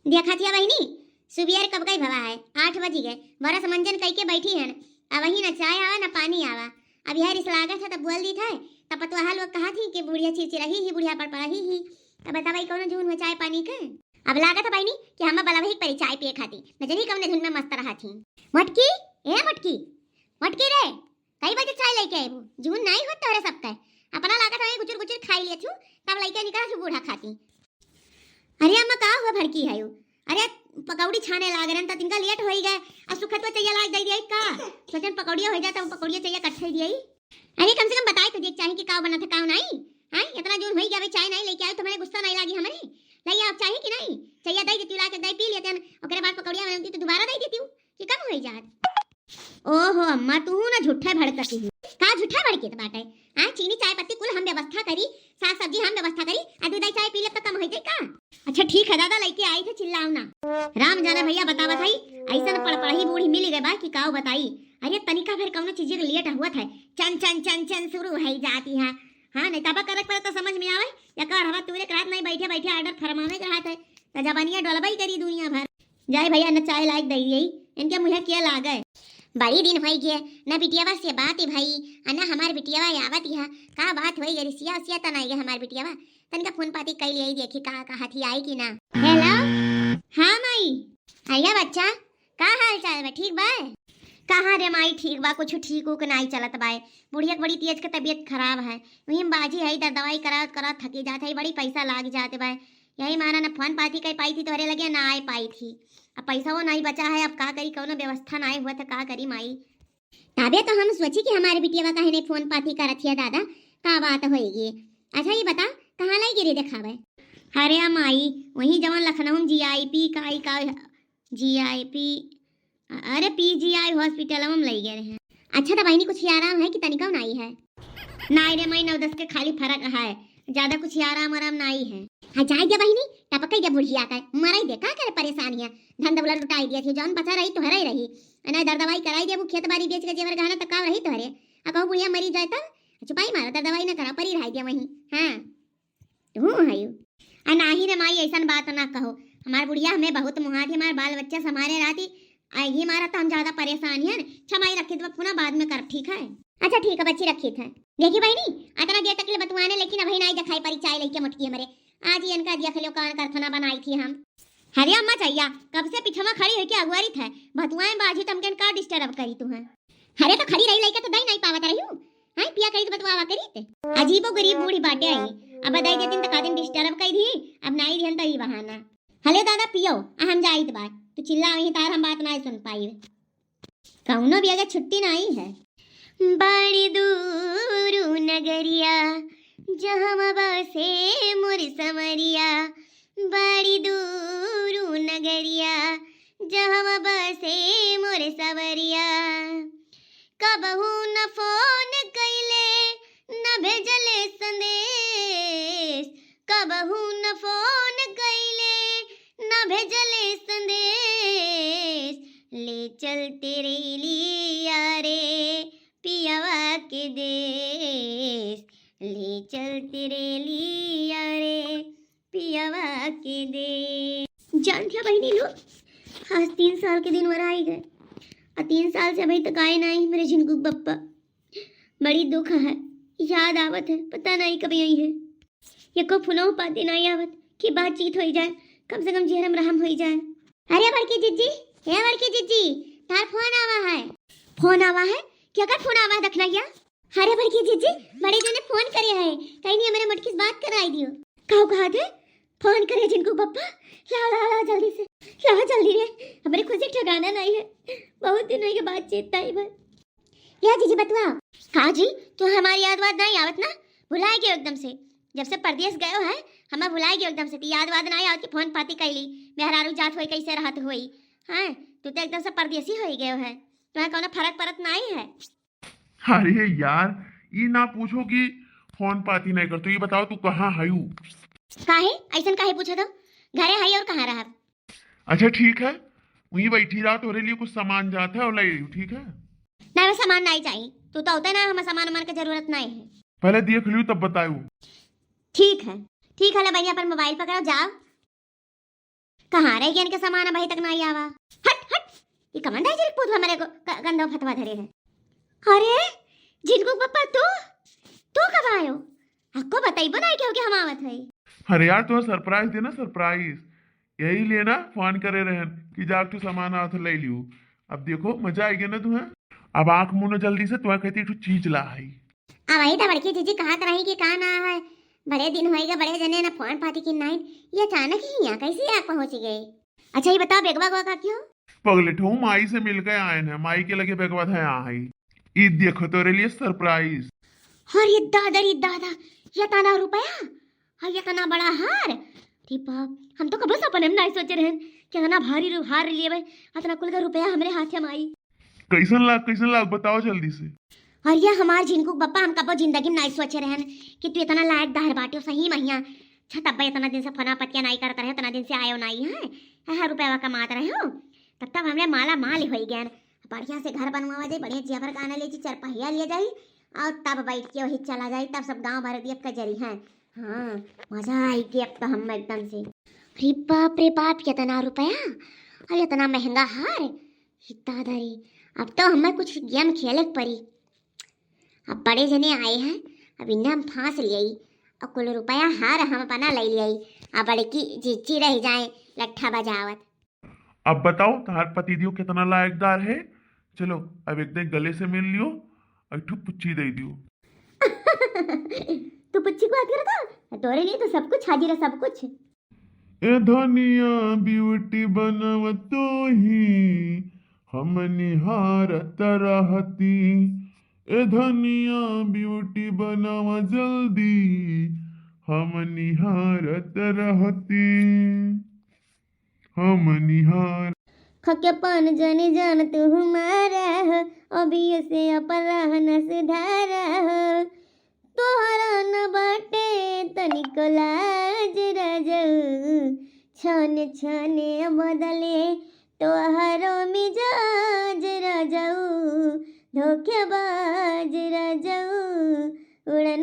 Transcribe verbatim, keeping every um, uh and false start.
देखा थिया बहिनी, सुबियर कब कई भवा है, आठ बजी गए, बरस मंजन कई के बैठी हन। अब वही न चाय आवा न पानी आवा। अब यह रिस लागत है तब बोल दी था, तब पतवाहा लोग कहा थी कि बुढ़िया चिरचिरही ही, बुढ़िया पड़पड़ही ही। तब बतावा ई कौनो जून हो चाय पानी के? अब लागत है बहिनी कि हम बलवही परी चाय पिए खाती, न जनी कौने धुन में मस्त रहा थी। मटकी, ए मटकी, मटकी रे, कई बजे चाय लेके आएबू? जून नाई होत तोहरे सबके। अपना लागत है गुचुर गुचुर खाई लिया छू, तब लइके निकल छू बूढ़ा खाती। अरे अम्मा, का हुआ भड़की है यू? अरे पकौड़ी छाने लाग रहन त तिनका लेट होई गए। आ सुखत को चाहिए लाग दे दिया का? सोचन पकौड़िया हो जाता, वो पकौड़िया चाहिए कट्ठे दिया। अरे कम से कम बताए तो देख चाही कि का बना था, का नाई। हाँ, इतना जून होई गया भाई, चाय नाई लेके आए, तुम्हारे गुस्सा नाई लागी हमरे? लाई आप चाही कि नाई? चाहिए दे देती, ला के दे पी लेते हैं, ओकरे बाद पकौड़िया बनती तो दोबारा दे देती हूँ कि कम होई जात। ओहो अम्मा, तू ना झूठा भड़कती है। का झूठा भड़के त बाटे? आ चीनी चाय पत्ती कुल हम व्यवस्था करी, साग सब्जी हम व्यवस्था करी, आ दूध आई चाय पी ले तो कम हो जाए का? अच्छा ठीक है दादा, लेके आई थे, चिल्लाओ ना। राम जाने भैया बतावत है, ऐसा न पड़पड़ही बूढ़ी मिल गए बा कि काऊ बताई। अरे तनिका भर कौनो चीज के लेट हुआ था, चन चन चन चन शुरू है जाती है। हाँ, नहीं तबा करक पर तो समझ में आवे, या कर हवा तूरे रात नहीं बैठे बैठे ऑर्डर फरमावे के रहत है, तो जबानिया डोलबई करी दुनिया भर। जाए भैया, न चाय लायक दई यही, इनके मुँहे के लागे। बड़ी दिन होई गए, न बिटियावा से बात ही भई, आ न हमार बिटियावा आवत ही। का बात होई गई, रिसिया उसिया त नाई गए हमार बिटियावा? तनिका फोन पाती कई लिया, देखी का कहत ही, आई कि ना। हेलो, हाँ माई। अरे बच्चा, का हाल चाल बा, ठीक बा? कहाँ रे माई, ठीक बा, कुछ ठीक उक नाई चलत बाय। बुढ़िया के बड़ी तेज के तबीयत खराब है, वही बाजी है, इधर दवाई करावत करावत थकी जात है, बड़ी पैसा लाग जात बाय। यही मारा न फोन पाती कई पाई थी तोहरे लगे, ना आए पाई थी। अब पैसा वो नहीं बचा है, अब का करी, कौनो व्यवस्था नहीं हुआ था, का करी माई। तबे तो हम सोची कि हमारे बिटियावा काहे नहीं फोन पाती करत हिया दादा, का बात होएगी। अच्छा ये बता, कहाँ लाई गिरी दिखावे? अरे आ माई, वही जवन लखनऊ में जीआईपी का, ई का, जीआईपी, अरे पीजीआई हॉस्पिटल में लई गए रहे। अच्छा तो बहिनी, कुछ आराम है कि तनिका नाई है? नाई रे माई, नौ दस के खाली फर्क है, ज्यादा कुछ आराम आराम नाई है। हाँ जाए दे बहिनी, टपकाई दे बुढ़िया का, मराई दे, का करे परेशान है? धन दौलत लुटाई दिया थी, जौन बचा रही तोहरा ही रही। नहीं दर दवाई कराई देबू, खेत बाड़ी बेच के जेवर गहना तक का रही तोहरे? आ कहू बुढ़िया मरी जाए तब? चुपाई मारा, दर दवाई ना करा, परी रही दिया वहीं। हाँ। तू हयू। आ नाही रे माई, ऐसन बात ना कहो। हमार बुढ़िया हमें बहुत मुहात है, हमार बाल बच्चा संभारे रहती। आ यही मारा तो हम ज्यादा परेशान हैं। अच्छा माई रखी तो पुनः बाद में कर, ठीक है? अच्छा ठीक है बच्ची, रखी थे। देखी बहिनी, अतना देर तक ले बतुआने, लेकिन अभी नाई दिखाई परी चाय लेके मोटकी हमरे। आज ही इनका देख लियो कौन करथना बनाई थी हम। अरे अम्मा चैया, कब से पिछवा खड़ी होके अगुआरी थे, बतुआए बाजी तुमके इनका डिस्टर्ब करी तू है। अरे तो खड़ी रही लइका तो दई नाई पावत रही हूँ। हाँ पिया करी तो बतुआवा करी ते। अजीबो गरीब बूढ़ी बाटे आई। अब दई देतिन तो का दिन डिस्टर्ब करी दी, अब नाई दिहन तो ही बहाना। हले दादा पियो, आ हम जाइत बा। तू चिल्ला वहीं तार हम बात नाई सुन पाई। कौनो भी अगर छुट्टी नाई है। बड़ी दूर नगरिया जहाँ बसे मोर समरिया, बड़ी दूर नगरिया जहाँ बसे मोर सवरिया। कबहू न फोन कइले, न भेजले संदेश, कबहू न फोन कइले, न भेजले संदेश। ले चल तेरे लिया रे पियवा के देश, ले चल तेरे लिया रे पियवा के देश। जान क्या बहिनी लोग, आज तीन साल के दिन वर आई गए, और तीन साल से अभी तक आए नाई मेरे झिनकू बप्पा। बड़ी दुख है, याद आवत है, पता नाई कब आई है। एको फोनो पाती नाई आवत कि बातचीत होई जाए, कम से कम जिहरम रहम होई जाए। अरे बड़की जिज्जी, हे बड़की जिज्जी, तार फोन आवा है। फोन आवा है? क्या कर फोन आवा है दखनैया? अरे बड़की जिज्जी, बड़े जने फोन करे है, कहीं नहीं हमारे मटकी से बात कराई दियो। काऊ कहा थे? फोन करे झिनकू बप्पा, लाओ लाओ लाओ जल्दी से, लाओ जल्दी रे, हमारे खुशी ठिकाना नहीं है, बहुत दिन हो गए बातचीत नहीं भाई। या जीजी बतुआ। का जी, क्यों हमारी याद वाद नहीं आवत ना? भुलाए गयो एकदम से। जब से परदेस गयो है, हमें भुलाए गयो एकदम से। ती याद वाद नहीं आवत कि फोन पाती कैली, मेहरारू जात होई, कैसे रहत होई। हाँ, तू तो एकदम से परदेसी होई गयो है, तुम्हें कौनो फर्क परत नहीं है। अरे यार, ई ना पूछो कि फोन पाती नहीं कर, तो ये बताओ तू कहाँ हयू? काहे? ऐसन काहे पूछत हो? घरे हई और कहाँ रहब? अच्छा ठीक है, वहीं बैठी रहा, तोरे लिए कुछ सामान जात है और ले आइयो, ठीक है? नहीं, वो सामान नहीं चाहिए, तू तो होते ना, हमें सामान वामान के जरूरत नहीं है। पहले देख लियो तब बतायो। ठीक है, ठीक है, ले बहिनी अपन मोबाइल पकड़ो, जाओ। कहाँ रह गया इनके सामान, अबही तक नाहीं आवा। हट, हट, ये कमन दाई जी के पूत हमरे को ग-, गंदा फतवा धरे है। अरे, झिनकू के पप्पा, तू, तू कब आयो? अक्को बताइबो नाहीं केहू कि हम आवत है। अरे यार, तुम्हें surprise देना, surprise। यही लिए ना फोन करे रहन कि जा तू सामान आवत है, ले लियो। अब देखो, मजा आइगे ना तुम्हें। अब आँख मूनो जल्दी से, तुम्हें कहती एक ठो चीज ला है। अब वही तो बड़की जीजी कहत रही कि का ना है, बड़े दिन होइगा, बड़े जने ना फोन पाती कि नाहीं, ये अचानक ही यहाँ कैसे आ पहुँच गए? अच्छा, ये बताओ, बेगवा गवा का क्यों? पगले ठो माई से मिलके आए हैं, माई के लगे बेगवा धया है। ई देखो तोरे लिए surprise। अरे दादा रे दादा, ये तना रुपया, हाँ, ये तना बड़ा हार। अरे बाप, हम तो कबो सपने में नाहीं सोचे रहन कि इतना भारी रु-, हार लिए भाई, इतना कुल का रुपया हमरे हाथ में आई। कैसन लाग, कैसन लाग, बताओ जल्दी से। अरे ये हमार झिनकू के बप्पा, हम कबो जिंदगी में नाहीं सोचे रहन कि तू इतना लायकदार बाटे, सही में हियाँ। अच्छा, तब इतना दिन से फोना पतिया नाहीं करत रहे, इतना दिन से आयो नाहीं है, हाँ, रुपया कमात रहे हो, तब तब हमरे माला माल होई गए। बढ़िया से घर बनवावा जाई, बढ़िया जेवर गहना ले जाई, चार पहिया ले जाई, और तब बैठ के वही चला जाई, तब सब गांव भर दिया कजरी है। हाँ, मजा आई गया अब तो हम एकदम से। अरे बाप रे बाप, इतना रुपया और इतना महंगा हार, इतना दरी। अब तो हमें कुछ game खेले के पड़ी। अब बड़े जने आए हैं, अब इन्हें हम फांस लियाई, और कुल रुपया हार हम अपना ले लियाई, अब बड़की जीजी रह जाए लट्ठा बजावत। अब बताओ, तहार पतिदेव कितना लायकदार है? चलो, अब एक दिन गले से मिल लियो, और एक ठो पुच्ची दे दियो। तू पुच्ची को बात करता? तोरे लिए तो सब कुछ हाजिर है, सब कुछ। ए धनिया beauty बनव तोही, हम निहारत रहती। ए धनिया beauty बनव जल्दी, हम निहारत रहती, हम निहार। खके पान जनी जान तू हमारा हो, अभी से अपन रहन सुधारा हो। तोहरा न बाटे तनिको लाज रजऊ, छाने छाने बदले तोहरो मिजाज रजऊ, धोखेबाज रजऊ, उड़न